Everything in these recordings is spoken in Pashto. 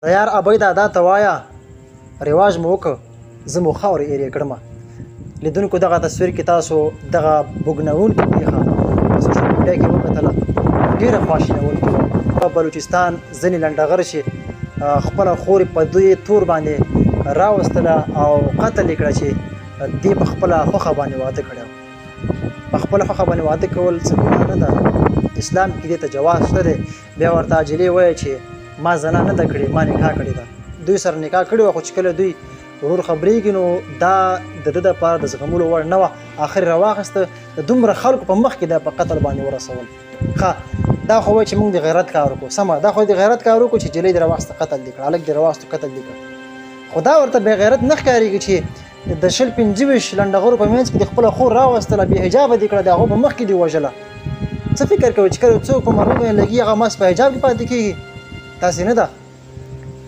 د یار ابۍ دادا ته وایه رواج مو وکړ زه مو خاورې ایرې کړم. لیدونکو دغه تصویر کې تاسو دغه بوږنوونکې پیښه په سوشل میډیا کې وکتله، ډیره خواشینونکې وه. په بلوچستان ځینې لنډغر چې خپله خور په دوی تور باندې راوستله او قتل یې کړه چې دې په خپله خوښه باندې واده کړی. په خپله خوښه باندې واده کول څه ګناه نه ده، اسلام کې دې ته جواز شته دی. بیا ورته عاجلې وایي چې ما زنا نه ده کړې، ما نکاح کړې ده. دوی سره نکاح کړې وه، خو چې کله دوی ورور خبرېږي نو دا د ده دپاره د زغملو وړ نه وه. اخر یې راواخیسته، د دومره خلکو په مخ کې دا په قتل باندې ورسول. ښه دا خو وایي چې موږ د غیرت کار وکړو، سمه دا خو د غیرت کار وکړو چې جلۍ دې راواخیسته قتل دې کړه، هلک دې راواخیستو قتل دې کړ. خو دا ورته بې غیرت نه ښکارېږي چې د 20 25 لنډغرو په منځ کې د خپله خور راوستله، بې حجابه دې کړه، د هغو په مخ کې دې وژله. څه فکر کوي چې کله څوک په مرمۍ باندې لګي هغه مست په حجاب کې پاتې کېږي؟ داسې نه ده.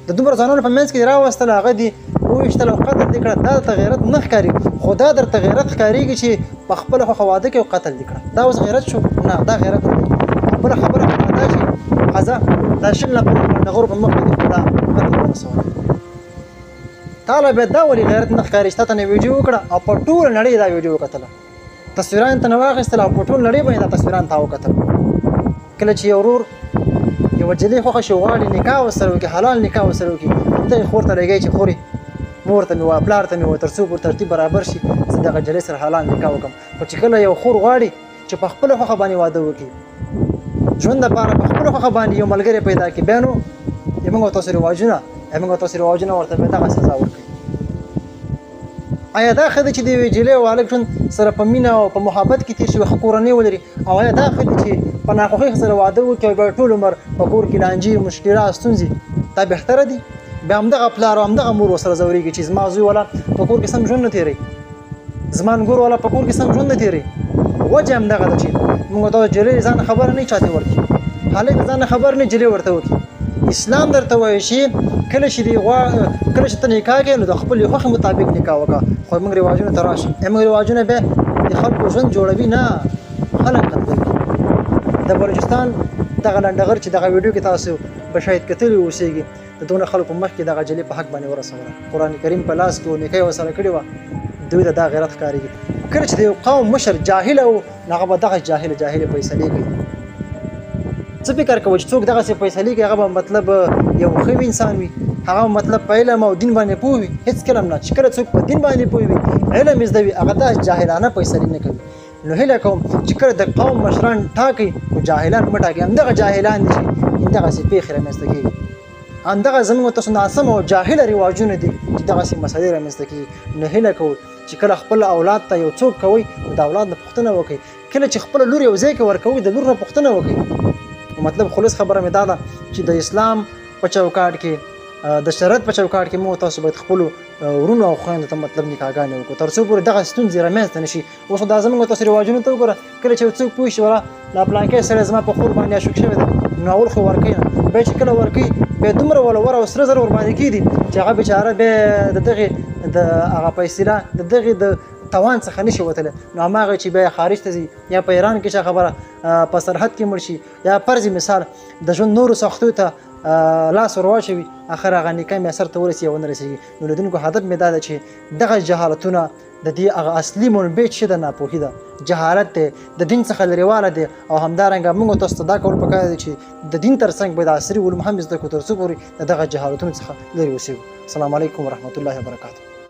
د دومره ځوانانو په منځ کې دې راوستله، هغه دې وویشتل او قتل دې کړه، دا درته غیرت نه ښکاري. خو دا درته غیرت ښکارېږي چې په خپله خوښه واده کوي او قتل دې کړه، دا اوس غیرت شو؟ نه، دا غیرت نه دی. او بله خبره خو دا چې ښځه دا 20 نفرو لنډغرو په مخ کې دې خو دا قتل ورسوله. تاله بیا دا ولې غیرت نه ښکاري چې تا ته نه ویډیو وکړه او په ټوله نړۍ دا ویډیو وکتله، تصویران ته نه واخیستل او په ټوله نړۍ باندې دا تصویران تا وکتل. کله چې یو ورور یوه جلۍ خوښه شي، غواړي نکاح ورسره وکړي، حلال نکاح ورسره وکړي، دغې خور ته لګوي چې خورې مور ته مې ووایه، پلار ته مې ووایه، تر څو پورې ترتیب برابر شي زه دغه جلۍ سره حلال نکاح وکړم. خو چې کله یو خور غواړي چې په خپله خوښه باندې واده وکړي، ژوند لپاره په خپله خوښه باندې یو ملګری پیدا کړي، بیا نو زموږ او تاسو رواجونه زموږ او تاسو رواجونه ورته بیا دغه سزا ورکوي. آیا دا ښه ده چې د یوې جلۍ او هلک ژوند سره په مینه او په محبت کې تېر شي، ښه کورنۍ ولري؟ او آیا دا ښه دي چې په ناخوښۍ سره واده وکړي او بیا ټول عمر په کور کې لانجې، مشکلات، ستونزې؟ دا بهتره دي؟ بیا همدغه پلار او همدغه مور ورسره ځورېږي چې زما زوی والا په کور کې سم ژوند نه تېروي، زما انګور والا په کور کې سم ژوند نه تېروي. وجه همدغه ده چې موږ ته جلۍ ځان خبره نه چاته ورکړي، هلک ځان خبر نه جلۍ ورته وکړي. اسلام درته وایي چې کله چې دی غوا کله چې ته نکاح کوې نو د خپلې خوښې مطابق نکاح وکړه. خو موږ رواجونه ته راشي، موږ رواجونه بیا د خلکو ژوند جوړوي نه، خلک قتلوي. د بلوچستان دغه لنډغر چې دغه ویډیو کې تاسو به شاید کتلي اوسېږي، د دونه خلکو مخکې دغه جلۍ په حق باندې ورسوله، قرآن کریم په لاس کې و، نکاح یې ورسره کړې وه. دوی ته دا غیرت ښکارېږي. کله چې د یو قوم مشر جاهل و نو هغه به دغه جاهل جاهلې فیصلې کوي. څه فکر کوي چې څوک دغسې فیصلې کوي هغه به مطلب یو ښه انسان وي، هغه به مطلب په علم او دین باندې پوه وي؟ هېڅکله هم نه. چې کله څوک په دین باندې پوه وي، علم یې زده وي، هغه داسې جاهلانه فیصلې نه کوي. نو هیله کوم چې کله د قوم مشران ټاکئ نو جاهلان مه ټاکئ. همدغه جاهلان دي چې همدغسې پېښې رامنځته کېږي، همدغه زموږ تاسو ناسم او جاهله رواجونه دي چې دغسې مسلې رامنځته کېږي. نو هیله کوو چې کله خپل اولاد ته یو څوک کوئ نو د اولاد نه پوښتنه وکړئ، کله چې خپله لور یو ځای کې ورکوئ د لور نه پوښتنه وکړئ. مطلب خلاص خبره مې دا ده چې د اسلام په چوکاټ کې، د شریعت په چوکاټ کې موږ تاسو باید خپلو وروڼو او خویندو ته مطلب نکاحګانې وکړو تر څو پورې دغه ستونزې رامنځته نه شي. اوس خو دا زموږ تاسو رواجونو ته وګوره، کله چې یو څوک پوه شي ولا دا پلانکی سړی زما په خور باندې عاشق شوی دی، نو اول خو ورکوي نه، بیا چې کله ورکوي بیا دومره ولور او سره زر ورباندې کېږي چې هغه بېچاره بیا د دغې د هغه په اصطلاح د دغې د توان څخه نشي وتلی. نو هماغه چې بیا خارج ته ځي یا په ایران کې چې خبره په سرحد کې مړ شي یا فرض مثال د ژوند نورو سختیو ته لاس ور واچوي، اخر هغه نکاح مې سر ته ورسي او ونه رسېږي. نو لیدونکو هدف مې دا ده چې دغه جهالتونه د دې هغه اصلي منبع چې ده ناپوهي ده، جهالت دی، د دین څخه لرېواله دی. او همدارنګه موږ تاسو ته دا کول پکار دی چې د دین ترڅنګ باید عصري علوم هم زده کړو تر څو پورې د دغه جهالتونو څخه لرې اوسېږو. السلام علیکم ورحمت الله وبرکاته.